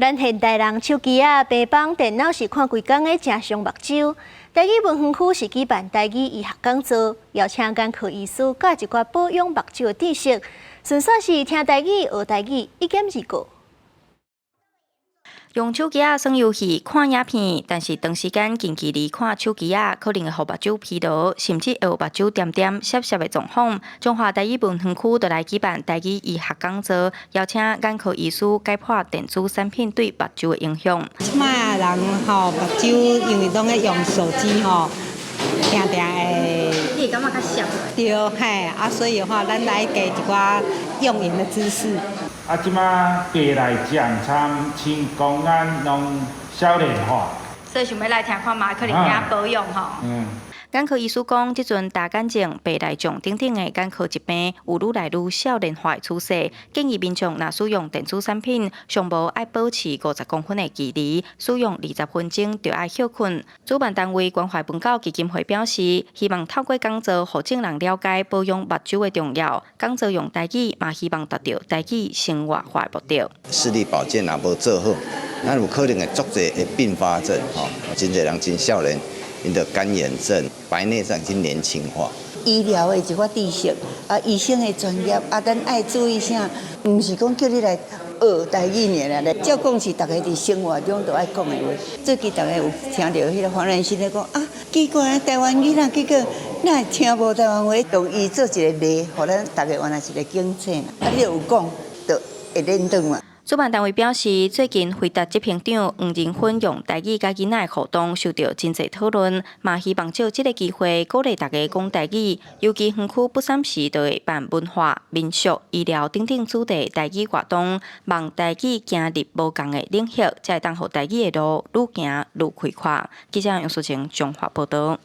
咱現代人手機仔、平板、電腦是看規工的，誠傷目睭。台語文園區是舉辦台語醫學講座，邀請眼科醫師教一寡保養目睭的知識。順紲是聽台語、學台語，一兼二顧。用手機仔耍遊戲、看影片，但是長時間近距離看手機仔，可能會予目睭疲勞，甚至會有目睭點點、澀澀的狀況。彰化台語文園區就來舉辦台語醫學講座，邀請眼科醫師解剖電子產品對目睭的影響。這擺人吼目睭，因為攏咧用手機吼，定定會。你會感覺較澀？對，嘿，啊，所以吼，咱來加一寡用眼的知識。啊，這擺白內障、參青光眼攏少年化，所以想欲來聽看覓，可能會保養吼。嗯。眼科醫師講，這陣大眼症、白內障等等的眼科疾病有愈來愈少年化的趨勢。建議民眾若使用電子產品，上無愛保持50公分的距離，使用20分鐘就愛歇睏。主辦單位關懷文教基金會表示，希望透過講座，予眾人了解保養目睭的重要。講座用台語，嘛希望達到台語生活化的目的。視力保健若無做好，咱有可能會足濟的併發症，吼，真濟人真少年。𪜶著乾眼症、白內障已經年輕化。醫療的一寡知識，啊，醫生的專業，啊，咱愛注意啥？毋是講叫你來學台語爾啦，照講是逐家佇生活中都愛講的話。最近逐家有聽著彼個黃仁勳咧講啊，奇怪，台灣囡仔結果哪會聽無台灣話，用伊做一個例，予咱逐家原來是一個警醒。啊，你有講，就會練轉嘛。主辦單位表示，最近輝達執行長黃仁勳用台語佮囡仔的互動，受到真濟討論，嘛希望藉這个機會鼓勵大家講台語。尤其園區不三時就會辦文化、民俗、醫療等等主題台語活動，望台語行入無仝的領域，才會當予台語的路愈行愈開闊。記者楊淑晴彰化報導。